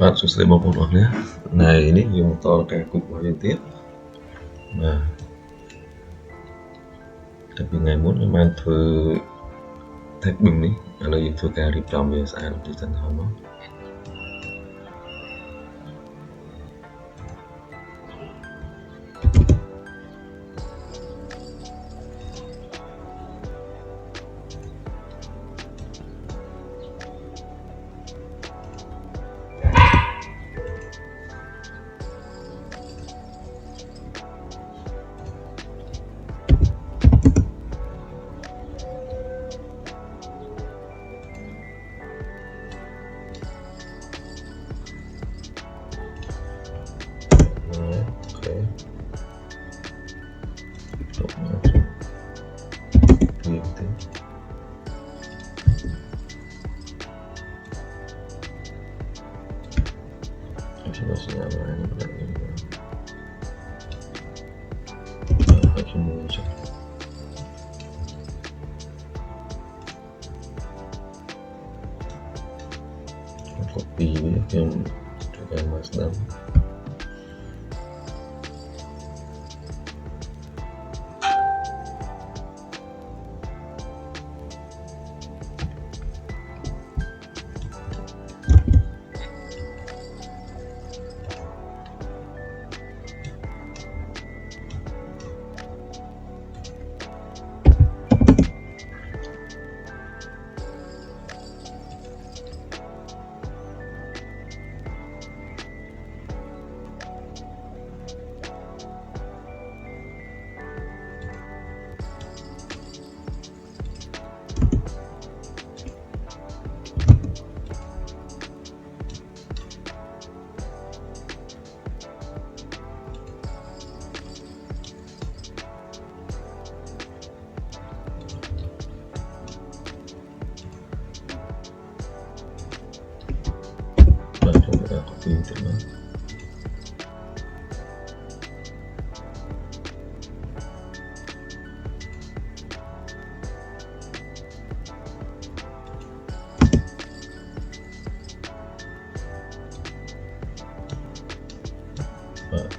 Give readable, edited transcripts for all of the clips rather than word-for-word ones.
បាទសួស្តីបងប្អូនអរគ្នាថ្ងៃនេះយើងបន្តការគូរបស់យើងទៀតបាទតែពីថ្ងៃមុនខ្ញុំបានធ្វើ tabbing នេះឥឡូវយើងធ្វើការរៀបចំវាស្អាតបន្តិចសិនហើយមក អូខេទុកមកវាទៅខ្ញុំសញ្ញាបានដាក់នេះហើយខ្ញុំចុច copy វាខ្ញុំធ្វើការមកស្ដាំ បាទខ្ញុំធ្វើការ copy ទៅមកបាទ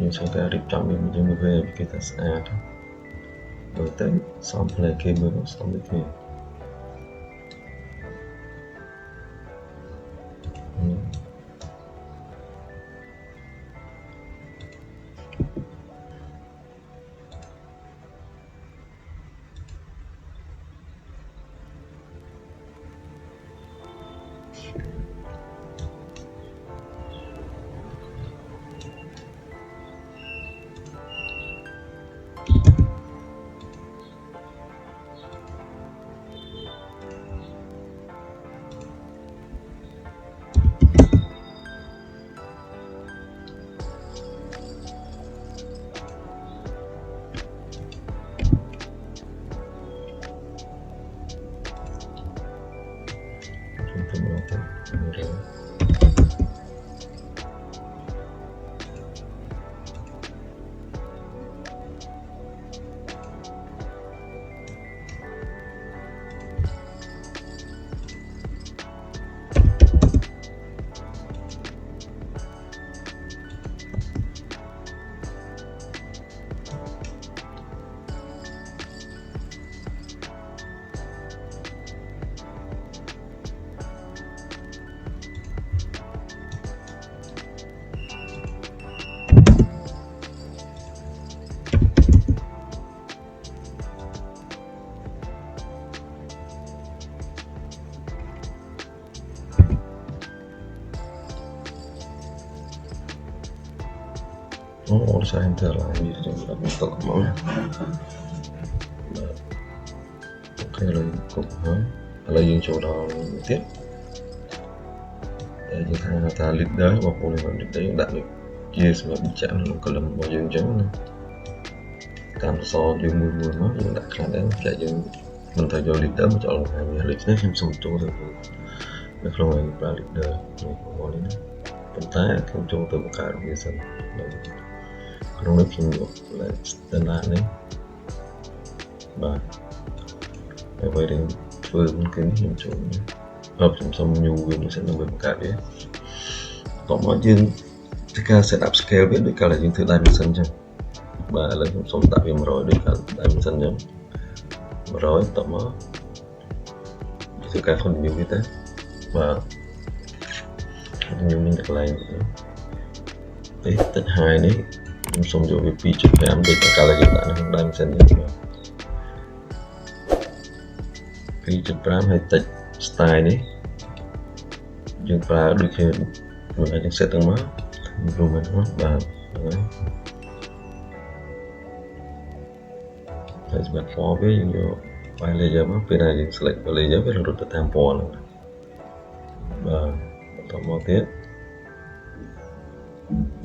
យើងធ្វើការរៀបចំវាយើងមើលឃើញគេថាស្អាតមើលទៅសំផ្លែគេមើលមកសំដូចគ្នា ខ្ញុំធ្វើមកទៅរើ អូសារ enter ឡើងវាខ្ញុំដាក់មកតុកមកបាទអូខេឥឡូវគ្រប់ហើយឥឡូវយើងចូលដល់ទៀតតែយើងថា leader បងប្អូន leader យើងដាក់ដូចជាសម្រាប់បញ្ជាក់ក្នុង column របស់យើងអញ្ចឹងណាតាមសរយើងមួយមួយមកយើងដាក់ខ្លះដែរចាក់យើងមិនត្រូវយក leader មកចូលបង្ហាញវាដូច្នេះខ្ញុំសូមចូលទៅនៅក្នុងឯប្រើ leader នេះបងប្អូននេះណាប៉ុន្តែខ្ញុំចូលទៅបង្កើតវាសិនក្នុងនេះខ្ញុំយក standard នេះបាទ អ្វីដែលធ្វើមុនគេនេះខ្ញុំចូលអឺខ្ញុំសុំ new វាមួយសិនដើម្បីបង្កើតវាបន្ទាប់មកយើងធ្វើការ set up scale វាដូចកាលដែលយើងធ្វើ dimension អញ្ចឹងបាទឥឡូវខ្ញុំសូមដាក់វា100ដូចកាល dimension អញ្ចឹង100បន្ទាប់មកធ្វើការ continue វាទៅបាទ continue នឹងកន្លែងនេះតិច high នេះខ្ញុំសូមយកវា2.5ដូចកាលដែលយើងដាក់នៅក្នុង dimension អញ្ចឹងបាទ2.5ហើយតិច style នេះយើងប្រើដូចគ្នាមួយយើង set ទាំងមក improvement មកបាទហ្នឹងហើយហើយសម្រាប់ពណ៌វាយើងយក by layer មកពេលដែលយើង select by layer វានឹងរត់ទៅតាមពណ៌ហ្នឹងបាទបន្តមកទៀត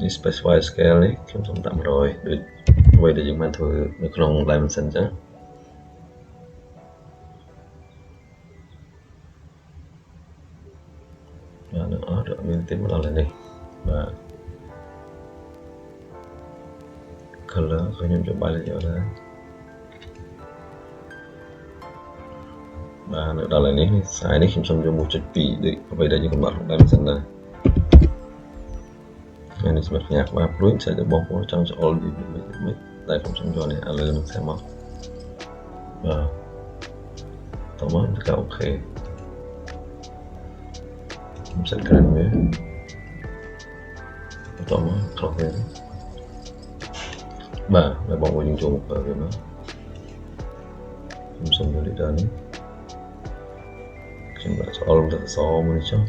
នេះ specify scale នេះខ្ញុំសូមដាក់100ដូចអ្វីដែលយើងបានធ្វើនៅក្នុង dimension អញ្ចឹងបាទនឹងអត់មានទេមកដល់នេះបាទ color ក៏ខ្ញុំយក by layer ដែរបាទនៅដល់នេះ size នេះខ្ញុំសូមយក1.2ដូចអ្វីដែលយើងកំណត់ក្នុង dimension ដែរហើយនេះសម្រាប់ផ្ញើក្បាលព្រួយខ្សែទៅបងប្អូនចង់ច្អល់យឺតមិនតែខ្ញុំសូមយកនេះឥឡូវនឹងផ្សាយមកបាទតោះមកធ្វើ OK ខ្ញុំ set grid វាបន្តមក clock វាបាទហើយបងប្អូនយើងចូលមកប្រើវាមកខ្ញុំសូមយក leader នេះខ្ញុំដាក់ច្អល់ទៅសមួយនេះចុះ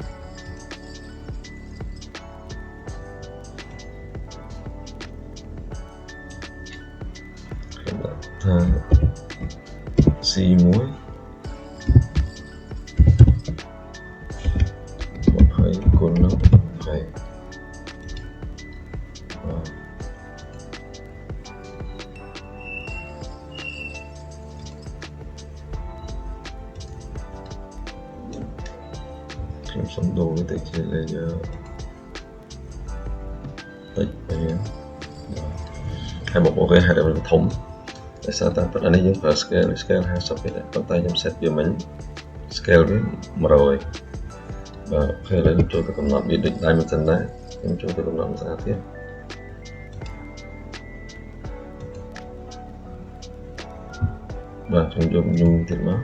ខ្ញុំដាក់ថា C1 20គុណនឹង20បាទខ្ញុំសូមដូរវាទៅជា layer តិចទៅហើយបងប្អូនគេហេតុតែវាធំដោយសារតែប៉ុន្តែនេះយើងប្រើ scale scale 50ទេប៉ុន្តែខ្ញុំ set វាមិញ scale វា100បាទ OK ឥឡូវខ្ញុំចូលទៅកំណត់វាដូច dimension ដែរខ្ញុំចូលទៅកំណត់ភាសាទៀតបាទខ្ញុំយក new ទៀតមក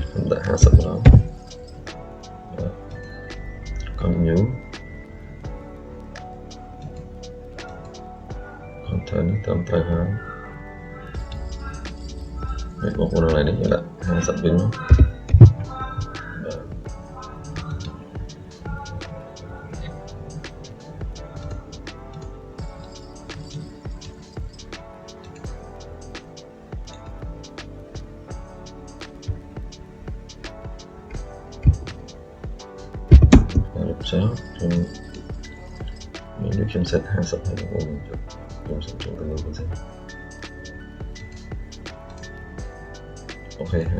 ខ្ញុំដាក់50ម្ដងបាទ continue content នេះត្រឹមត្រូវហើយហើយបងប្អូនឡើយនេះយើងដាក់50វិញមកបាទហើយចុះខ្ញុំមានខ្ញុំ set 50ហើយបងប្អូនខ្ញុំសូមចូលទៅមើលវិញសិន OK 50ខ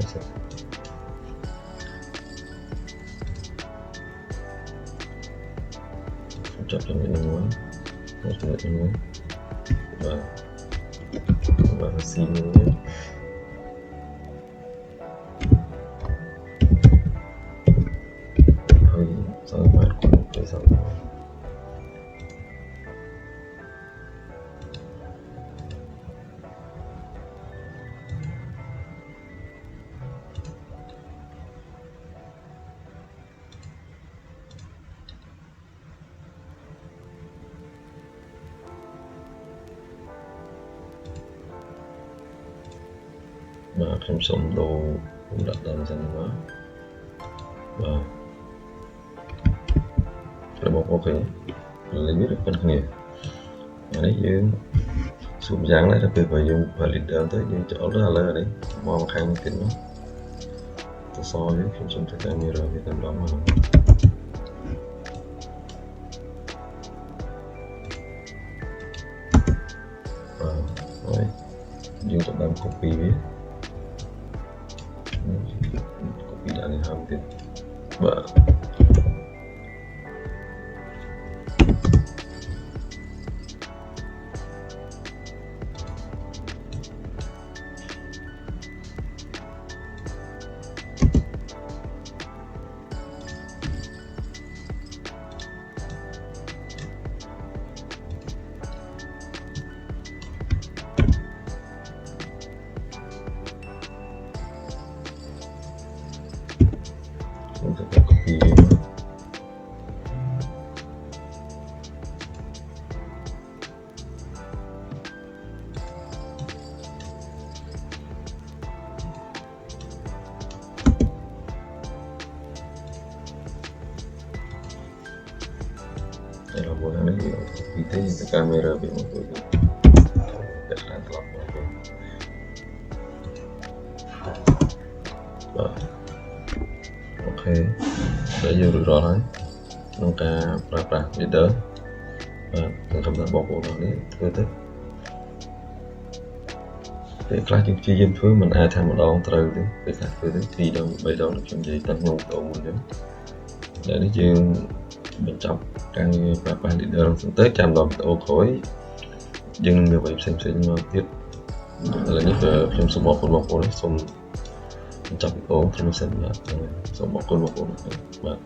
្ញុំចាប់ចំណុចនេះមួយចំណុចនេះមួយបាទបាទ C មួយហើយសល់បាទគុណទៅសល់បាទខ្ញុំសូមដូរខ្ញុំដាក់ដើមសិនមកបាទរបស់បងប្អូនឃើញលេងវាប៉ុនគ្នាអានេះយើងសួរយ៉ាងដែរដល់ពេលបើយើងប្រើ leader ទៅយើងចូលទៅឥឡូវនេះមកខាងនេះទៀតមកទៅសយើងខ្ញុំសូមធ្វើការ mirror វាតែម្ដងមកបាទហើយយើងចាប់ដើម copy វា copy ដាក់នេះហើយទៀតបាទ copy ទេយើងត្រូវការ mirror វាមកវិញតែខ្លាំងត្រឡប់មកវិញបាទ OK ដែលយើងរួចរាល់ហើយក្នុងការប្រើប្រាស់ leader បាទសង្ឃឹមថាបងប្អូនទាំងនេះធ្វើទៅពេលខ្លះយើងព្យាយាមធ្វើមិនអាចថាម្ដងត្រូវទេពេលខ្លះធ្វើទៅ2ដង3ដងដូចខ្ញុំនិយាយតាំងក្នុងវីដេអូមុនអញ្ចឹងតែនេះយើងបញ្ចប់ការងារប្រើប្រាស់ leader ហ្នឹងទៅចាំដល់វីដេអូក្រោយយើងនឹងមានអ្វីផ្សេងផ្សេងមកទៀតឥឡូវនេះខ្ញុំសូមអរគុណបងប្អូនសូមបញ្ចប់វីដេអូត្រឹមនេះសិនបាទសូមអរគុណបងប្អូនបាទ។